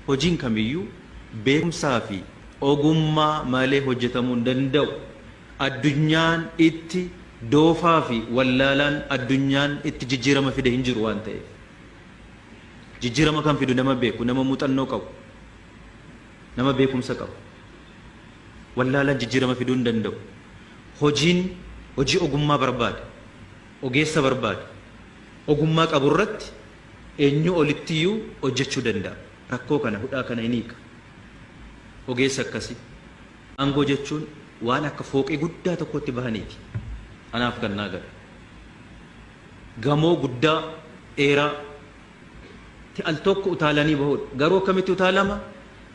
Hojiin kamiyyuu beekumsaa fi ogummaa malee hojjetamuu hin danda'u. Addunyaan itti doofaa fi wallaalaan addunyaan itti jijjiirama fide hin jiru waan ta'eef. Jijjiirama kan fidu nama beeku, nama muuxannoo qabu, nama beekumsa qabu. Wallaalaan jijjiirama fiduu hin danda'u. Hojiin hojii ogummaa barbaada. Ogeessa barbaada. Ogummaa qabu irratti eenyuu olittiyyuu hojjechuu danda'a. Rakkoo kana, hudhaa kana hin hiika. Ogeessa akkasii. Aangoo jechuun waan akka fooqii guddaa tokkotti bahaniiti. Anaaf kan naa gale. Gamoo guddaa dheeraa tti al tokko utaalanii bahuudha. Garuu akkamitti utaalama?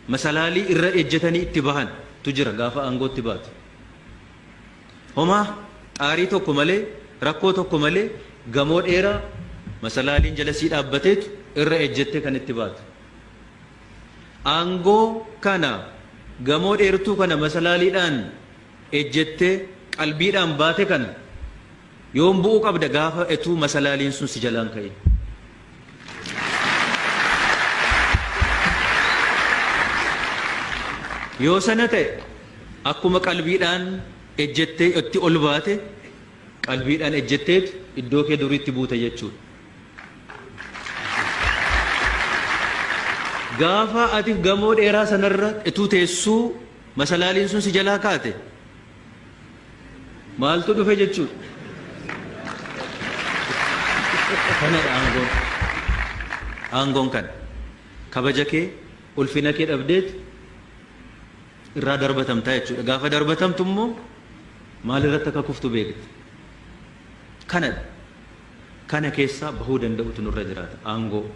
Masalaalii irra ejjetanii itti bahan tu jira gaafa aangootti baatu. Homaa xaarii tokko malee, rakkoo tokko malee gamoo dheeraa masalaaliin jala sii dhaabbateetu irra ejjettee kan itti baatu. Aangoo kana gamoo dheertuu kana masalaaliidhaan ejjettee qalbiidhaan baate kana yoom bu'uu qabda gaafa etuu masalaaliin sun si jalaan ka'in. Yoo sana ta'e akkuma qalbiidhaan ejjettee itti ol baate qalbiidhaan ejjetteetu iddoo kee duriitti buuta jechuudha. Gaafa ati gamoo dheeraa sanarra etuu teessuu masalaaliin sun si jalaa kaate Maaltu dhufe jechuudha? Kanadha aangoon. Aangoon kana. Kabaja kee, ulfina kee dhabdeet irraa darbatamtaa jechuudha. Gaafa darbatamtu immoo maal irratti akka kuftu beekta. Kanadha. Kana keessaa bahuu danda'utu nurra jiraata. Aangoo.